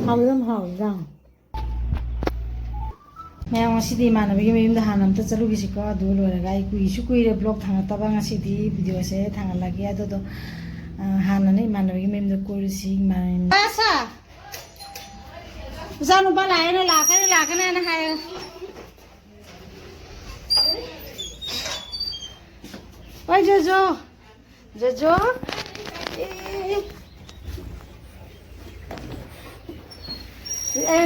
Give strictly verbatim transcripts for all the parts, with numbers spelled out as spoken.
ꯍꯥꯎꯕꯗꯤ ꯌꯥꯝ ꯍꯥꯎꯋꯦ ꯏꯟꯖꯥꯡ꯫ ꯃꯌꯥꯝ, ꯉꯁꯤꯗꯤ ꯏꯃꯥꯟꯅꯕꯤꯒꯤ ꯃꯌꯨꯝꯗ ꯍꯥꯟꯅ ꯑꯝꯇ ꯆꯠꯂꯨꯈꯤꯁꯤꯀꯣ꯫ ꯑꯗꯨ ꯂꯣꯏꯔꯒ, ꯑꯩ ꯀꯨꯏꯁꯨ ꯀꯨꯏꯔꯦ vlog ꯊꯥꯡꯒꯠꯇꯕ, ꯉꯁꯤꯗꯤ videoꯁꯦ ꯊꯥꯡꯒꯠꯂꯒꯦ꯫ ꯑꯗꯨꯗꯣ, ꯑ, ꯍꯥꯟꯅꯅꯦ ꯏꯃꯥꯟꯅꯕꯤꯒꯤ ꯃꯌꯨꯝꯗ ꯀꯣꯏꯔꯨꯁꯤ, ꯏꯃꯥꯟꯅꯕꯤ꯫ ꯑꯁꯥ! ꯏꯆꯥꯅꯨꯄꯥ ꯂꯥꯛꯑꯦꯅ, ꯂꯥꯛꯀꯅꯤ, ꯂꯥꯛꯀꯅꯤ ꯍꯥꯏꯅ ꯍꯥꯏꯌꯣ꯫ ꯍꯣꯏ, ꯖꯣꯖꯣ꯫ ꯖꯣꯖꯣ꯫ ꯑꯦ꯫ ꯑꯦ,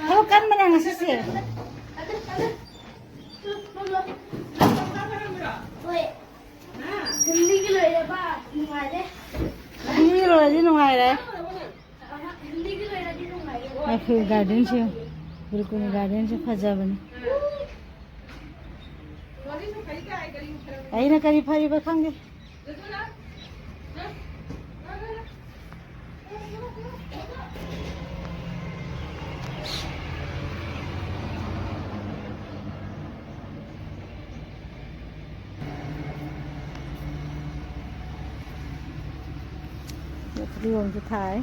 ꯊꯕꯛ ꯀꯟꯕꯅꯦ ꯉꯁꯤꯁꯦ꯫ ꯍꯣꯏ꯫ ꯍꯤꯟꯗꯤꯒꯤ ꯂꯣꯏꯔꯕ? ꯅꯨꯡꯉꯥꯏꯔꯦ꯫ ꯍꯤꯟꯗꯤꯒꯤ ꯂꯣꯏꯔꯗꯤ ꯅꯨꯡꯉꯥꯏꯔꯦ꯫ ꯑꯩꯈꯣꯏ gardenꯁꯦ, balcony gardenꯁꯦ ꯐꯖꯕꯅꯤ꯫ ꯑꯩꯅ ꯀꯔꯤ ꯐꯔꯤꯕ ꯈꯪꯗꯦ꯫ ꯐꯗꯤꯒꯣꯝꯁꯨ ꯊꯥꯏ꯫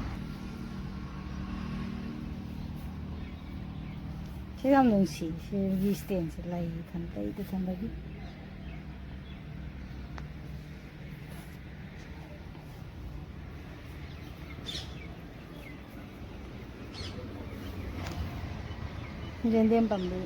ꯁꯤ ꯌꯥꯝ ꯅꯨꯡꯁꯤ, ꯁꯤꯒꯤ standꯁꯦ ꯂꯩ ꯊꯝ-, ꯂꯩꯗ ꯊꯝꯕꯒꯤ꯫ ꯌꯦꯟꯗꯦꯝ ꯄꯥꯝꯕꯤ꯫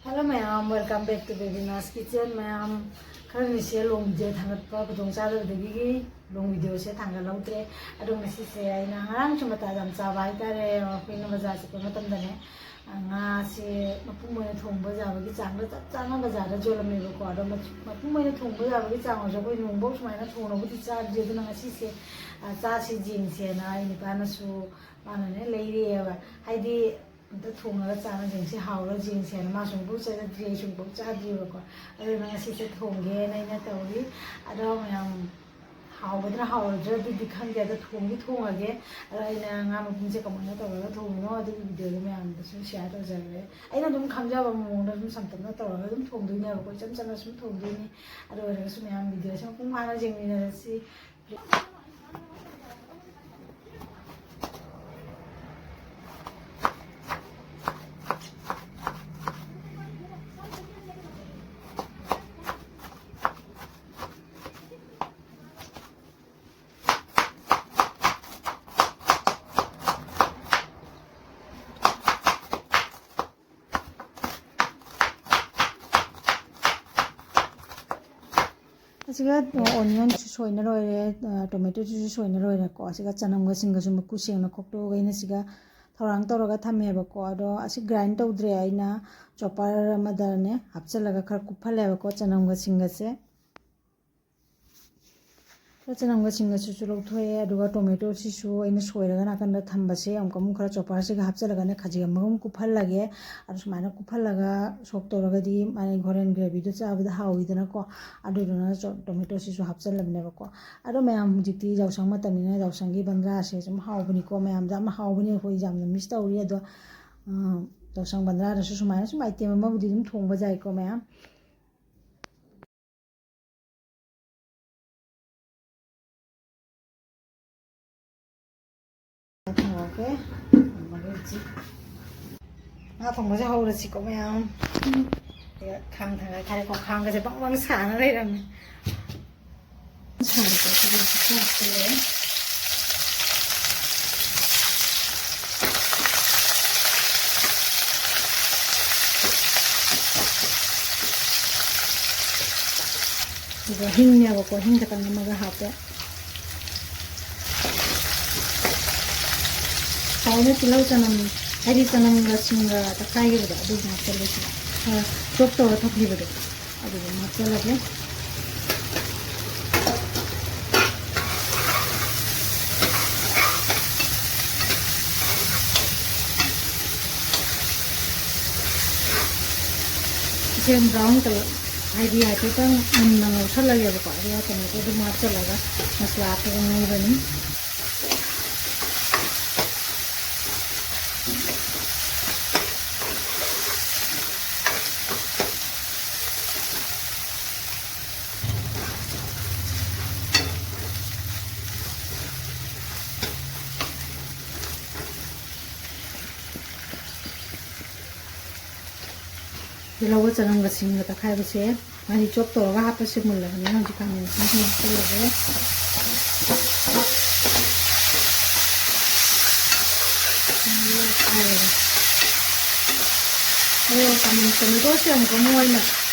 Hello ꯃꯌꯥꯝ, welcome back to Bebina's Kitchen꯫ ꯃꯌꯥꯝ, ꯈꯔ ꯅꯤꯁꯦ long video ꯊꯥꯒꯠꯄ ꯈꯨꯗꯣꯡ ꯆꯥꯗꯕꯗꯒꯤ long videoꯁꯦ ꯊꯥꯡꯒꯠꯍꯧꯗ꯭ꯔꯦ꯫ ꯑꯗꯣ ꯉꯁꯤꯁꯦ ꯑꯩꯅ ꯉꯔꯥꯡꯁꯨ ꯃꯇꯥ ꯌꯥꯝ ꯆꯥꯕ ꯍꯥꯏꯇꯥꯔꯦ꯫ ꯑꯩꯈꯣꯏꯅ ꯕꯖꯥꯔ ꯆꯠꯄ ꯃꯇꯝꯗꯅꯦ, ꯉꯥꯁꯦ ꯃꯄꯨꯝ ꯑꯣꯏꯅ ꯊꯣꯡꯕ ꯌꯥꯕꯒꯤ ꯆꯥꯡꯗ ꯆꯞ ꯆꯥꯅ ꯕꯖꯥꯔꯗ ꯌꯣꯜꯂꯝꯃꯦꯕꯀꯣ꯫ ꯑꯗꯣ ꯃꯆꯨ-, ꯃꯄꯨꯝ ꯑꯣꯏꯅ ꯊꯣꯡꯕ ꯌꯥꯕꯒꯤ ꯆꯥꯡ ꯑꯣꯏꯔꯁꯨ ꯑꯩꯈꯣꯏ ꯅꯣꯡꯐꯥꯎ ꯁꯨꯃꯥꯏꯅ ꯊꯣꯡꯅꯕꯨꯗꯤ ꯆꯥꯗ꯭ꯔꯤ꯫ ꯑꯗꯨꯅ ꯉꯁꯤꯁꯦ, ꯑ, ꯆꯥꯁꯤ ꯌꯦꯡꯁꯦꯅ ꯑꯩ ꯅꯨꯄꯥꯅꯁꯨ, ꯃꯥꯅꯅꯦ ꯂꯩꯔꯛꯑꯦꯕ꯫ ꯍꯥꯏꯗꯤ ꯑꯝꯇ ꯊꯣꯡꯉꯒ ꯆꯥꯔ ꯌꯦꯡꯁꯤ, ꯍꯥꯎꯔ ꯌꯦꯡꯁꯦꯅ꯫ ꯃꯥꯁꯨ ꯑꯃꯨꯛꯐꯥꯎ ꯆꯥꯖꯗ꯭ꯔꯤ, ꯑꯩꯁꯨ ꯑꯃꯨꯛꯐꯥꯎ ꯆꯥꯗ꯭ꯔꯤꯕꯀꯣ꯫ ꯑꯗꯨꯅ ꯉꯁꯤꯁꯦ ꯊꯣꯡꯒꯦꯅ ꯑꯩꯅ ꯇꯧꯔꯤ꯫ ꯑꯗꯣ ꯃꯌꯥꯝ, ꯍꯥꯎꯒꯗ꯭ꯔꯥ ꯍꯥꯎꯔꯣꯏꯗ꯭ꯔꯥ ꯑꯗꯨꯗꯤ ꯈꯪꯗꯦ, ꯑꯗꯣ ꯊꯣꯡꯗꯤ ꯊꯣꯡꯉꯒꯦ꯫ ꯑꯗꯣ ꯑꯩꯅ ꯉꯥ ꯃꯄꯨꯝꯁꯦ ꯀꯃꯥꯏꯅ ꯇꯧꯔꯒ ꯊꯣꯡꯉꯤꯅꯣ ꯑꯗꯨꯒꯤ ꯚꯤꯗꯤꯑꯣꯗꯣ ꯃꯌꯥꯝꯗꯁꯨ ꯁꯤꯌꯥꯔ ꯇꯧꯖꯔꯦ꯫ ꯑꯩꯅ ꯑꯗꯨꯝ ꯈꯪꯖꯕ ꯃꯑꯣꯡꯗ ꯑꯗꯨꯝ ꯁꯝꯇꯞꯅ ꯇꯧꯔꯒ ꯑꯗꯨꯝ ꯊꯣꯡꯗꯣꯏꯅꯦꯕꯀꯣ, ꯏꯆꯝ ꯆꯝꯅ ꯁꯨꯝ ꯊꯣꯡꯗꯣꯏꯅꯤ꯫ ꯑꯗꯨ ꯑꯣꯏꯔꯒꯁꯨ ꯃꯌꯥꯝ ꯚꯤꯗꯤꯑꯣꯁꯦ ꯃꯄꯨꯡ ꯐꯥꯅ ꯌꯦꯡꯃꯤꯟꯅꯔꯁꯤ꯫ ꯑꯁꯤꯒ ꯑꯣꯅꯤꯌꯟꯁꯨ ꯁꯣꯏꯅ ꯂꯣꯏꯔꯦ, ꯇꯣꯃꯦꯇꯣꯁꯤꯁꯨ ꯁꯣꯏꯅ ꯂꯣꯏꯔꯦꯀꯣ꯫ ꯑꯁꯤꯒ ꯆꯅꯝꯒ ꯁꯤꯡꯒꯁꯨ ꯃꯀꯨ ꯁꯦꯡꯅ ꯈꯣꯛꯇꯣꯛꯑꯒ ꯑꯩꯅ ꯁꯤꯒ ꯊꯧꯔꯥꯡ ꯇꯧꯔꯒ ꯊꯝꯃꯦꯕꯀꯣ꯫ ꯑꯗꯣ ꯑꯁꯤ ꯒ꯭ꯔꯥꯏꯟ ꯇꯧꯗ꯭ꯔꯦ, ꯑꯩꯅ ꯆꯣꯄꯔ ꯑꯃꯗꯅꯦ ꯍꯥꯞꯆꯤꯜꯂꯒ ꯈꯔ ꯀꯨꯞꯍꯜꯂꯦꯕꯀꯣ ꯆꯅꯝꯒ ꯁꯤꯡꯒꯁꯦ꯫ ꯆꯅꯝꯒ ꯁꯤꯡꯒꯁꯤꯁꯨ ꯂꯧꯊꯣꯛꯑꯦ, ꯑꯗꯨꯒ ꯇꯣꯃꯦꯇꯣꯁꯤꯁꯨ ꯑꯩꯅ ꯁꯣꯏꯔꯒ ꯅꯥꯀꯟꯗ ꯊꯝꯕꯁꯦ ꯑꯃꯨꯛꯀ ꯑꯃꯨꯛ ꯈꯔ ꯆꯣꯄꯔꯁꯤꯒ ꯍꯥꯞꯆꯤꯜꯂꯒꯅꯦ ꯈꯖꯤꯛ ꯑꯃꯒ ꯑꯃꯨꯛ ꯀꯨꯞꯍꯜꯂꯒꯦ꯫ ꯑꯗꯨ ꯁꯨꯃꯥꯏꯅ ꯀꯨꯞꯍꯜꯂꯒ ꯁꯣꯛ ꯇꯧꯔꯒꯗꯤ ꯃꯥꯒꯤ ꯍꯣꯔꯦꯟ ꯒ꯭ꯔꯦꯚꯤꯗꯣ ꯆꯥꯕꯗ ꯍꯥꯎꯋꯤꯗꯅꯀꯣ꯫ ꯑꯗꯨꯗꯨꯅ ꯆꯣ-, ꯇꯣꯃꯦꯇꯣꯁꯤꯁꯨ ꯍꯥꯞꯆꯤꯜꯂꯕꯅꯦꯕꯀꯣ꯫ ꯑꯗꯣ ꯃꯌꯥꯝ ꯍꯧꯖꯤꯛꯇꯤ ꯌꯥꯎꯁꯪ ꯃꯇꯝꯅꯤꯅ ꯌꯥꯎꯁꯪꯒꯤ ꯕꯟꯗ꯭ꯔꯥꯁꯦ ꯁꯨꯝ ꯍꯥꯎꯕꯅꯤꯀꯣ꯫ ꯃꯌꯥꯝꯁꯦ ꯌꯥꯝ ꯍꯥꯎꯕꯅꯤ, ꯑꯩꯈꯣꯏ ꯌꯥꯝꯅ ꯃꯤꯁ ꯇꯧꯔꯤ꯫ ꯑꯗꯣ, ꯑ, ꯌꯥꯎꯁꯪ ꯕꯟꯗ꯭ꯔꯥꯗꯁꯨ ꯁꯨꯃꯥꯏꯅ ꯁꯨꯝ ꯑꯥꯏꯇꯦꯝ ꯑꯃꯕꯨꯗꯤ ꯑꯗꯨꯝ ꯊꯣꯡꯕ ꯌꯥꯏꯀꯣ ꯃꯌꯥꯝ꯫ ꯊꯝꯃꯒꯦ꯫ ꯊꯝꯃꯒꯦ ꯍꯧꯖꯤꯛ꯫ ꯉꯥ ꯊꯣꯡꯕꯁꯦ ꯍꯧꯔꯁꯤꯀꯣ ꯃꯌꯥꯝ꯫ ꯈꯥꯡ ꯊꯥꯡꯒꯠ ꯊꯥꯔꯦꯀꯣ꯫ ꯈꯥꯡꯒꯁꯦ ꯕꯪ ꯕꯪ ꯁꯥꯅ ꯂꯩꯔꯝꯃꯦ꯫ ꯁꯥꯔꯦꯀꯣ, ꯁꯤꯒ ꯍꯥꯞꯆꯤꯜꯂꯦ꯫ ꯑꯗꯨꯒ ꯍꯤꯡꯅꯦꯕꯀꯣ, ꯍꯤꯡ ꯈꯛꯇꯪ ꯑꯃꯒ ꯍꯥꯞꯄꯦ꯫ ꯉꯁꯥꯏꯅ ꯇꯤꯜꯍꯧ ꯆꯅꯝ, ꯍꯥꯏꯗꯤ ꯆꯅꯝꯒ ꯁꯤꯡꯒ ꯇꯛꯈꯥꯏꯈꯤꯕꯗꯣ ꯑꯗꯨꯁꯨ ꯍꯥꯞꯆꯤꯜꯂꯦ ꯁꯤꯗ꯫ ꯈꯔ ꯆꯣꯞ ꯇꯧꯔ ꯊꯝꯈꯤꯕꯗꯣ ꯑꯗꯨꯗ ꯍꯥꯞꯆꯜꯂꯒꯦ꯫ ꯁꯦ ꯕ꯭ꯔꯥꯎꯟ ꯀꯂꯔ ꯍꯥꯏꯗꯤ ꯍꯥꯏꯐꯦꯠꯇꯪ ꯃꯨꯟꯅ ꯉꯧꯁꯜꯂꯒꯦꯕꯀꯣ, ꯑꯗꯨꯒ ꯇꯣꯃꯦꯇꯣꯗꯨ ꯍꯥꯞꯆꯜꯂꯒ ꯃꯁꯂꯥ ꯍꯥꯞꯄꯒ ꯉꯧꯔꯅꯤ꯫ ꯇꯤꯜꯍꯧꯒ ꯆꯅꯝꯒ ꯁꯤꯡꯒ ꯇꯛꯈꯥꯏꯕꯁꯦ, ꯃꯥꯗꯤ ꯆꯣꯞ ꯇꯧꯔꯒ ꯍꯥꯞꯄꯁꯦ ꯃꯨꯜꯂꯕꯅꯤꯅ ꯍꯧꯖꯤꯛ ꯈꯥꯃꯦꯟ ꯑꯁꯤꯟꯕꯁꯦ ꯍꯥꯞꯆꯜꯂꯒꯦ꯫ ꯑꯗꯣ ꯈꯥꯃꯦꯟ ꯇꯣꯃꯦꯇꯣꯁꯦ ꯑꯃꯨꯛꯀ ꯃꯣꯏꯅ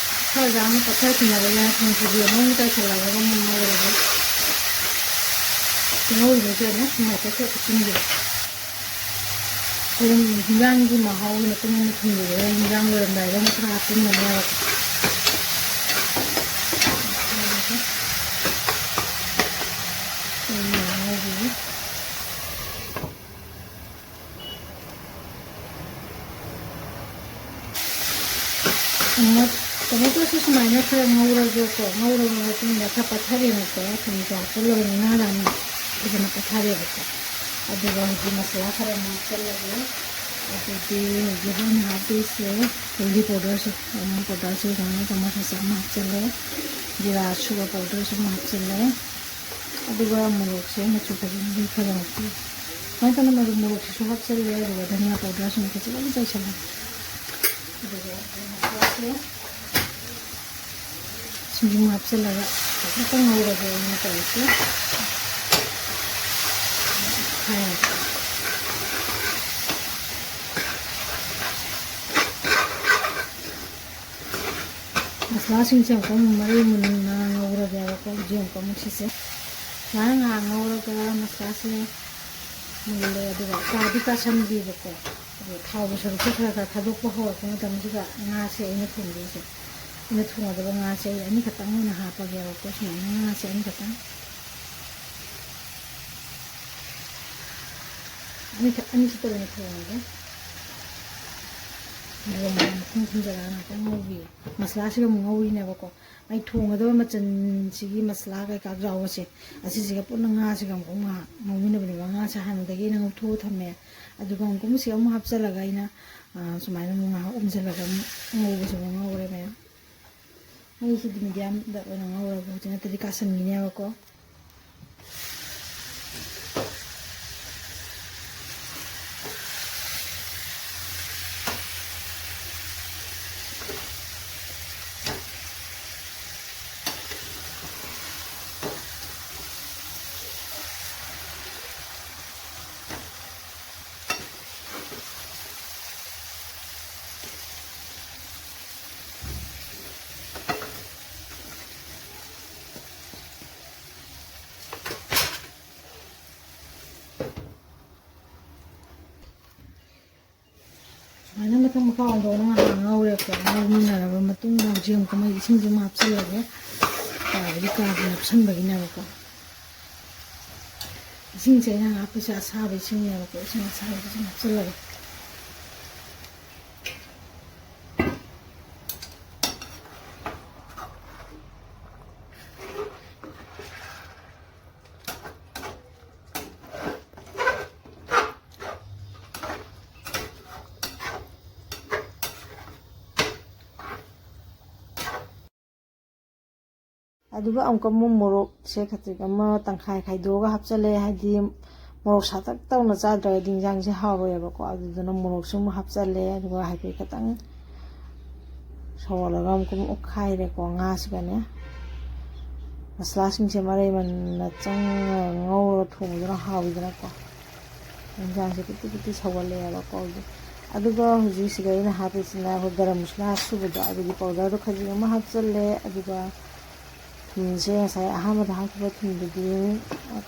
ꯈꯔ ꯌꯥꯝꯅ ꯄꯠꯊꯔꯛꯈꯤꯅꯕ ꯌꯥꯏ, ꯊꯨꯝ ꯈꯖꯤꯛ ꯑꯃꯨꯛ ꯆꯥꯏꯁꯤꯜꯂꯒ ꯑꯃꯨꯛ ꯉꯧꯔꯒꯦ꯫ ꯉꯧꯔꯤꯕꯁꯦ ꯑꯃꯨꯛ ꯊꯨꯝ ꯍꯥꯏꯐꯦꯠ ꯍꯥꯞꯆꯤꯟꯕꯤꯔꯦ꯫ ꯑꯗꯨꯝ ꯍꯤꯟꯖꯥꯡꯒꯤ ꯃꯍꯥꯎꯒꯤ ꯃꯇꯨꯡ ꯏꯟꯅ ꯊꯨꯝꯗꯨꯗꯤ ꯍꯣꯔꯦꯟ ꯍꯤꯟꯖꯥꯡ ꯂꯣꯏꯔꯝꯗꯥꯏꯗ ꯑꯃꯨꯛ ꯈꯔ ꯍꯥꯞꯆꯤꯟꯒꯅꯦꯕ꯫ ꯑꯃꯨꯛ ꯇꯣꯃꯦꯇꯣꯁꯦ ꯁꯨꯃꯥꯏꯅ ꯈꯔ ꯉꯧꯔꯒꯦꯀꯣ꯫ ꯉꯧꯔꯕ ꯃꯇꯨꯡꯗ ꯈꯔ ꯄꯠꯊꯔꯦꯅꯀꯣ, ꯊꯨꯝꯁꯨ ꯍꯥꯞꯆꯤꯜꯂꯕꯅꯤꯅ ꯌꯥꯝꯅ ꯐꯖꯅ ꯄꯠꯊꯔꯦꯕꯀꯣ꯫ ꯑꯗꯨꯒ ꯍꯧꯖꯤꯛ ꯃꯁꯂꯥ ꯈꯔ ꯑꯃꯨꯛ ꯍꯥꯞꯆꯤꯜꯂꯒꯦ꯫ ꯑꯗꯨꯗꯤ ꯍꯧꯖꯤꯛ ꯑꯩꯅ ꯍꯥꯞꯇꯣꯏꯁꯦ ꯍꯜꯗꯤ ꯄꯥꯎꯗꯔꯁꯦ, ꯂꯦꯃꯟ ꯄꯥꯎꯗꯔꯁꯦ ꯁꯨꯃꯥꯏꯅ ꯆꯥꯃꯁ ꯑꯃ ꯍꯥꯞꯆꯤꯜꯂꯦ꯫ ꯖꯤꯔꯥ ꯁꯨꯒꯔ ꯄꯥꯎꯗꯔꯁꯨ ꯑꯃ ꯍꯥꯞꯆꯤꯜꯂꯦ꯫ ꯑꯗꯨꯒ ꯃꯣꯔꯣꯛꯁꯦ ꯃꯆꯨ ꯐꯖꯅ ꯈꯜꯂꯛꯄꯤ꯫ ꯁꯨꯃꯥꯏꯅ ꯇꯧꯅ ꯃꯔꯨ ꯃꯣꯔꯣꯛꯁꯤꯁꯨ ꯍꯥꯞꯆꯤꯜꯂꯦ, ꯑꯗꯨꯒ ꯙꯅꯤꯌꯥ ꯄꯥꯎꯗꯔꯁꯤꯅ ꯐꯖꯅ ꯆꯥꯏꯁꯤꯜꯂꯦ꯫ ꯑꯗꯨꯒ ꯃꯁꯂꯥꯁꯦ ꯁꯤꯡꯖꯨ ꯍꯥꯞꯆꯤꯜꯂꯒ ꯐꯖꯅ ꯉꯧꯔꯒꯦ ꯑꯩꯅ ꯇꯧꯔꯤꯁꯦ꯫ ꯍꯥꯏꯔꯒꯦ꯫ ꯃꯁꯂꯥꯁꯤꯡꯁꯦ ꯑꯃꯨꯛꯀ ꯑꯃꯨꯛ ꯃꯔꯩ ꯃꯨꯟꯅ ꯉꯧꯔꯒꯦꯕꯀꯣ꯫ ꯍꯧꯖꯤꯛ ꯑꯃꯨꯛꯀ ꯑꯃꯨꯛ ꯁꯤꯁꯦ ꯁꯨꯃꯥꯏꯅ ꯉꯥꯏꯍꯥꯛ ꯉꯧꯔꯒ ꯃꯁꯂꯥꯁꯦ ꯃꯨꯜꯂꯦ, ꯑꯗꯨꯒ ꯀꯥꯗꯤ ꯀꯥꯁꯟꯕꯤꯕꯀꯣ꯫ ꯑꯗꯨꯒ ꯊꯥꯎꯒꯤ ꯁꯔꯨꯛꯁꯦ ꯈꯔ ꯈꯔ ꯊꯥꯗꯣꯛꯄ ꯍꯧꯔꯛꯄ ꯃꯇꯝꯁꯤꯗ ꯉꯥꯁꯦ ꯑꯩꯅ ꯊꯣꯡꯗꯣꯏꯁꯦ, ꯑꯩꯅ ꯊꯣꯡꯒꯗꯕ ꯉꯥꯁꯦ ꯑꯩ ꯑꯅꯤꯈꯛꯇꯪ ꯑꯣꯏꯅ ꯍꯥꯞꯄꯒꯦꯕꯀꯣ꯫ ꯁꯨꯃꯥꯏꯅ ꯉꯥꯁꯦ ꯑꯅꯤꯈꯛꯇꯪ ꯑꯅꯤꯈꯛ, ꯑꯅꯤꯈꯛꯇ ꯑꯣꯏꯅ ꯊꯣꯡꯉꯒꯦ꯫ ꯑꯗꯨꯒ ꯃꯌꯥꯝ ꯊꯨꯝ ꯊꯨꯝꯖꯤꯜꯂꯒ ꯉꯥꯛꯇꯪ ꯉꯧꯕꯤ꯫ ꯃꯁꯂꯥꯁꯤꯒ ꯑꯃꯨꯛ ꯉꯧꯔꯤꯅꯦꯕꯀꯣ꯫ ꯑꯩ ꯊꯣꯡꯒꯗꯕ ꯃꯆꯜꯁꯤꯒꯤ ꯃꯁꯂꯥ ꯀꯩꯀꯥ ꯌꯥꯎꯕꯁꯦ, ꯑꯁꯤꯁꯤꯒ ꯄꯨꯟꯅ ꯉꯥꯁꯤꯒ ꯑꯃꯨꯛ ꯉꯥꯏꯍꯥꯛ ꯉꯧꯃꯤꯟꯅꯕꯅꯦꯕ꯫ ꯉꯥꯁꯦ ꯍꯥꯟꯅꯗꯒꯤ ꯑꯩꯅ ꯉꯧꯊꯣꯛꯑ ꯊꯝꯃꯦ꯫ ꯑꯗꯨꯒ ꯑꯃꯨꯛ ꯀꯨꯝꯁꯤꯒ ꯑꯃꯨꯛ ꯍꯥꯞꯆꯤꯜꯂꯒ ꯑꯩꯅ, ꯑ, ꯁꯨꯃꯥꯏꯅ ꯑꯃꯨꯛ ꯉꯥꯏꯍꯥꯛ ꯎꯝꯁꯤꯜꯂꯒ ꯑꯃꯨꯛ ꯉꯧꯕꯁꯦ ꯑꯃꯨꯛ ꯉꯧꯔꯦ ꯃꯌꯥꯝ꯫ ꯃꯩꯁꯤꯗꯤ ꯃꯤꯗꯤꯌꯝꯗ ꯑꯣꯏꯅ ꯉꯧꯔꯒ, ꯍꯧꯖꯤꯛ ꯅꯠꯇ꯭ꯔꯗꯤ ꯀꯥꯁꯟꯈꯤꯅꯦꯕꯀꯣ꯫ ꯁꯨꯃꯥꯏꯅ ꯃꯊꯛ ꯃꯈꯥ ꯑꯣꯟꯊꯣꯛꯅ ꯉꯥꯏꯍꯥꯛ ꯉꯧꯔꯦꯀꯣ꯫ ꯉꯧꯃꯤꯟꯅꯔꯕ ꯃꯇꯨꯡꯗ ꯍꯧꯖꯤꯛ ꯑꯃꯨꯛꯀ ꯃꯩ ꯏꯁꯤꯡꯁꯦ ꯑꯃꯨꯛ ꯍꯥꯞꯆꯤꯜꯂꯒꯦ꯫ ꯀꯥꯕꯗꯤ ꯀꯥꯕ ꯅꯞꯁꯟꯕꯒꯤꯅꯦꯕꯀꯣ꯫ ꯏꯁꯤꯡꯁꯦ ꯑꯩꯅ ꯍꯥꯞꯄꯤꯁꯦ ꯑꯁꯥꯕ ꯏꯁꯤꯡꯅꯦꯕꯀꯣ꯫ ꯏꯁꯤꯡ ꯑꯁꯥꯕꯗ ꯁꯨꯝ ꯍꯥꯞꯆꯤꯜꯂꯒꯦ꯫ ꯑꯗꯨꯒ ꯑꯃꯨꯛꯀ ꯑꯃꯨꯛ ꯃꯣꯔꯣꯛꯁꯦ ꯈꯖꯤꯛ ꯑꯃ ꯇꯪꯈꯥꯏ ꯈꯥꯏꯗꯣꯛꯑꯒ ꯍꯥꯞꯆꯜꯂꯦ, ꯍꯥꯏꯗꯤ ꯃꯣꯔꯣꯛ ꯁꯥꯇꯛ ꯇꯧꯅ ꯆꯥꯗ꯭ꯔꯒꯗꯤ ꯏꯟꯖꯥꯡꯁꯦ ꯍꯥꯎꯔꯣꯏꯕꯀꯣ꯫ ꯑꯗꯨꯗꯨꯅ ꯃꯣꯔꯣꯛꯁꯨ ꯑꯃꯨꯛ ꯍꯥꯞꯆꯜꯂꯦ, ꯑꯗꯨꯒ ꯍꯥꯏꯐꯦꯠ ꯈꯤꯇꯪ ꯁꯧꯍꯜꯂꯒ ꯑꯃꯨꯛꯀ ꯑꯃꯨꯛ ꯑꯣꯠꯈꯥꯏꯔꯦꯀꯣ꯫ ꯉꯥꯁꯤꯒꯅꯦ ꯃꯁꯂꯥꯁꯤꯡꯁꯦ ꯃꯔꯩ ꯃꯟꯅ ꯆꯪꯉꯒ ꯉꯧꯔꯒ ꯊꯣꯡꯕꯗꯨꯅ ꯍꯥꯎꯋꯤꯗꯅꯀꯣ꯫ ꯌꯦꯟꯁꯥꯡꯁꯦ ꯄꯤꯛꯇꯤ ꯄꯤꯛꯇꯤ ꯁꯧꯒꯠꯂꯛꯑꯦꯕꯀꯣ ꯍꯧꯖꯤꯛ꯫ ꯑꯗꯨꯒ ꯍꯧꯖꯤꯛꯁꯤꯗ ꯑꯩꯅ ꯍꯥꯞꯄꯤꯁꯤꯅ ꯑꯩꯈꯣꯏ ꯒꯔꯝ ꯃꯁꯂꯥ ꯁꯨꯕꯗꯣ, ꯑꯗꯨꯒꯤ ꯄꯥꯎꯗꯔꯗꯣ ꯈꯖꯤꯛ ꯑꯃ ꯍꯥꯞꯆꯜꯂꯦ꯫ ꯑꯗꯨꯒ ꯊꯨꯝꯁꯦ ꯉꯁꯥꯏ ꯑꯍꯥꯟꯕꯗ ꯍꯥꯞꯈꯤꯕ ꯊꯨꯝꯗꯨꯗꯤ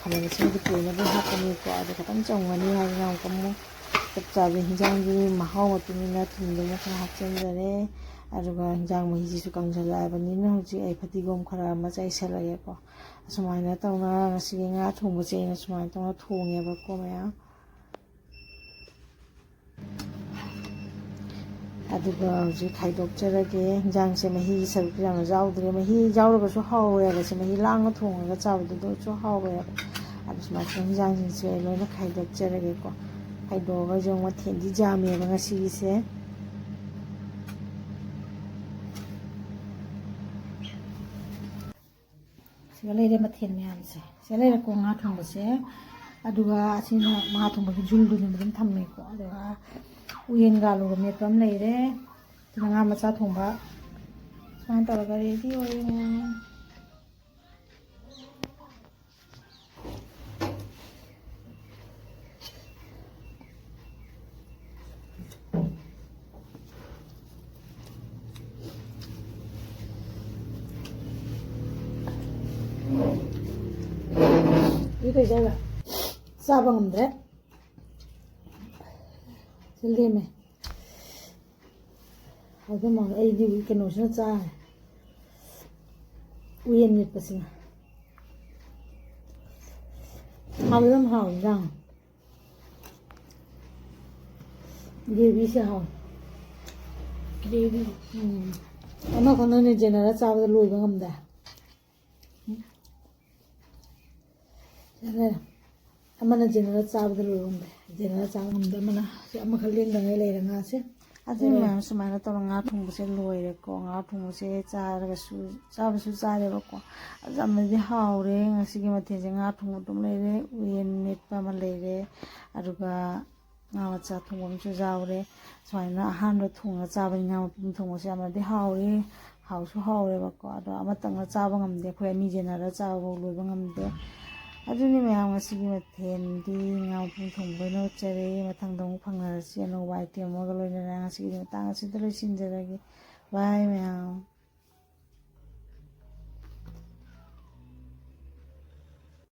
ꯈꯥꯃꯦꯟ ꯑꯁꯤꯟꯕꯗꯨ ꯇꯣꯏꯅꯕ ꯍꯥꯞꯄꯅꯤꯀꯣ꯫ ꯑꯗꯣ ꯈꯤꯇꯪ ꯆꯝꯒꯅꯤ ꯍꯥꯏꯗꯅ ꯑꯃꯨꯛꯀ ꯑꯃꯨꯛ ꯆꯞ ꯆꯥꯕꯤ ꯍꯤꯟꯖꯥꯡꯒꯤ ꯃꯍꯥꯎ ꯃꯇꯨꯡ ꯏꯟꯅ ꯊꯨꯝꯗꯨ ꯑꯃ ꯈꯔ ꯍꯥꯞꯆꯤꯟꯖꯔꯦ꯫ ꯑꯗꯨꯒ ꯍꯤꯟꯖꯥꯡ ꯃꯍꯤꯁꯤꯁꯨ ꯀꯪꯁꯤꯜꯂꯛꯑꯕꯅꯤꯅ ꯍꯧꯖꯤꯛ ꯑꯩ ꯐꯗꯤꯒꯣꯝ ꯈꯔ ꯑꯃ ꯆꯥꯏꯁꯜꯂꯒꯦꯀꯣ꯫ ꯑꯁꯨꯃꯥꯏꯅ ꯇꯧꯅ ꯉꯁꯤꯒꯤ ꯉꯥ ꯊꯣꯡꯕꯁꯦ ꯑꯩꯅ ꯁꯨꯃꯥꯏꯅ ꯇꯧꯅ ꯊꯣꯡꯉꯦꯕꯀꯣ ꯃꯌꯥꯝ꯫ ꯑꯗꯨꯒ ꯍꯧꯖꯤꯛ ꯈꯥꯏꯗꯣꯛꯆꯔꯒꯦ꯫ ꯍꯤꯟꯖꯥꯡꯁꯦ ꯃꯍꯤꯒꯤ ꯁꯔꯨꯛꯁꯦ ꯌꯥꯝꯅ ꯌꯥꯎꯗ꯭ꯔꯦ꯫ ꯃꯍꯤ ꯌꯥꯎꯔꯒꯁꯨ ꯍꯥꯎꯋꯦ ꯍꯥꯏꯕꯁꯦ, ꯃꯍꯤ ꯂꯥꯡꯅ ꯊꯣꯡꯉꯒ ꯆꯥꯕꯗꯨꯗꯁꯨ ꯍꯥꯎꯋꯦ ꯍꯥꯏꯕ꯫ ꯑꯗꯨ ꯁꯨꯃꯥꯏꯅ ꯇꯧꯅ ꯍꯤꯟꯖꯥꯡꯁꯤꯡꯁꯦ ꯂꯣꯏꯅ ꯈꯥꯏꯗꯣꯛꯆꯔꯒꯦꯀꯣ꯫ ꯈꯥꯏꯗꯣꯛꯑꯒ ꯌꯦꯡꯉꯣ, ꯃꯊꯦꯜꯗꯤ ꯌꯥꯝꯃꯦꯕ ꯉꯁꯤꯒꯤꯁꯦ꯫ ꯁꯤꯒ ꯂꯩꯔꯦ ꯃꯊꯦꯜ ꯃꯌꯥꯝꯁꯦ꯫ ꯁꯤꯒ ꯂꯩꯔꯦꯀꯣ ꯉꯥ ꯊꯣꯡꯕꯁꯦ꯫ ꯑꯗꯨꯒ ꯑꯁꯤꯅ ꯉꯥ ꯊꯣꯡꯕꯒꯤ ꯖꯨꯜꯗꯨꯅꯦꯕ ꯑꯗꯨꯝ ꯊꯝꯃꯦꯀꯣ꯫ ꯑꯗꯨꯒ ꯎꯌꯦꯟꯒ ꯑꯂꯨꯒ ꯃꯦꯠꯄ ꯑꯃ ꯂꯩꯔꯦ꯫ ꯁꯤꯅ ꯉꯥ ꯃꯆꯥ ꯊꯣꯡꯕ꯫ ꯁꯨꯃꯥꯏꯅ ꯇꯧꯔꯒ ꯔꯦꯗꯤ ꯑꯣꯏꯔꯦ ꯃꯌꯥꯝ꯫ ꯏ ꯀꯩꯗꯧꯔꯦ? ꯆꯥꯕ ꯉꯝꯗ꯭ꯔꯦ꯫ ꯁꯤ ꯂꯦꯝꯃꯦ꯫ ꯍꯥꯎꯗꯧ ꯃꯥꯜꯂꯦ꯫ ꯑꯩꯗꯤ ꯀꯩꯅꯣꯁꯤꯅ ꯆꯥꯔꯦ꯫ ꯎꯌꯦꯟ ꯃꯦꯠꯄꯁꯤꯅ꯫ ꯍꯥꯎꯗꯤ ꯌꯥꯝ ꯍꯥꯎꯋꯤ ꯏꯟꯖꯥꯡ꯫ ꯒ꯭ꯔꯦꯚꯤꯁꯦ ꯍꯥꯎꯋꯤ꯫ ꯒ꯭ꯔꯦꯚꯤ꯫ ꯎꯝ꯫ ꯑꯃꯈꯛꯅꯅꯦ ꯖꯦꯅꯔꯦꯜ ꯆꯥꯕꯗ ꯂꯣꯏꯕ ꯉꯝꯗꯦ꯫ ꯌꯥꯔꯦ꯫ ꯑꯃꯅ ꯖꯦꯅꯔꯦꯜ ꯆꯥꯕꯗ ꯂꯣꯏꯔꯝꯗꯦ꯫ ꯖꯦꯅꯔꯦꯜ ꯆꯥꯕ ꯉꯝꯗꯦ꯫ ꯑꯃꯅ ꯁꯤ ꯑꯃꯈꯛ ꯂꯦꯡꯗꯉꯩ ꯂꯩꯔꯦ ꯉꯥꯁꯦ꯫ ꯑꯗꯨ ꯃꯌꯥꯝ ꯁꯨꯃꯥꯏꯅ ꯇꯧꯔꯒ ꯉꯥ ꯊꯣꯡꯕꯁꯦ ꯂꯣꯏꯔꯦꯀꯣ꯫ ꯉꯥ ꯊꯣꯡꯕꯁꯦ ꯆꯥꯔꯒꯁꯨ, ꯆꯥꯕꯁꯨ ꯆꯥꯔꯦꯕꯀꯣ꯫ ꯑꯗꯨ ꯌꯥꯝꯅꯗꯤ ꯍꯥꯎꯔꯦ ꯉꯁꯤꯒꯤ ꯃꯊꯦꯜꯁꯦ꯫ ꯉꯥ ꯊꯣꯡꯕ ꯑꯗꯨꯝ ꯂꯩꯔꯦ, ꯎꯌꯦꯟ ꯃꯦꯠꯄ ꯑꯃ ꯂꯩꯔꯦ, ꯑꯗꯨꯒ ꯉꯥ ꯃꯆꯥ ꯊꯣꯡꯕ ꯑꯃꯁꯨ ꯌꯥꯎꯔꯦ꯫ ꯁꯨꯃꯥꯏꯅ ꯑꯍꯥꯟꯕ ꯊꯣꯡꯉ ꯆꯥꯕꯅꯤ ꯉꯥ ꯃꯄꯨꯝ ꯊꯣꯡꯕꯁꯦ꯫ ꯌꯥꯝꯅꯗꯤ ꯍꯥꯎꯔꯦ, ꯍꯥꯎꯁꯨ ꯍꯥꯎꯔꯦꯕꯀꯣ꯫ ꯑꯗꯣ ꯑꯃꯇꯪꯅ ꯆꯥꯕ ꯉꯝꯗꯦ, ꯑꯩꯈꯣꯏ ꯑꯅꯤ ꯖꯦꯅꯔꯦꯜ ꯆꯥꯕꯐꯥꯎ ꯂꯣꯏꯕ ꯉꯝꯗꯦ꯫ ꯑꯗꯨꯅꯤ ꯃꯌꯥꯝ, ꯉꯁꯤꯒꯤ ꯃꯊꯦꯜꯗꯤ ꯉꯥ ꯃꯄꯨꯝ ꯊꯣꯡꯕ ꯑꯣꯏꯅ ꯎꯠꯆꯔꯦ꯫ ꯃꯊꯪꯗ ꯑꯃꯨꯛ ꯐꯪꯅꯔꯁꯤ ꯑꯅꯧꯕ ꯑꯥꯏꯇꯦꯝ ꯑꯃꯒ ꯂꯣꯏꯅꯅ꯫ ꯉꯁꯤꯒꯤꯗꯤ ꯃꯇꯥꯡ ꯑꯁꯤꯗ ꯂꯣꯏꯁꯤꯟꯖꯔꯒꯦ꯫ ꯕꯥꯏ ꯃꯌꯥꯝ꯫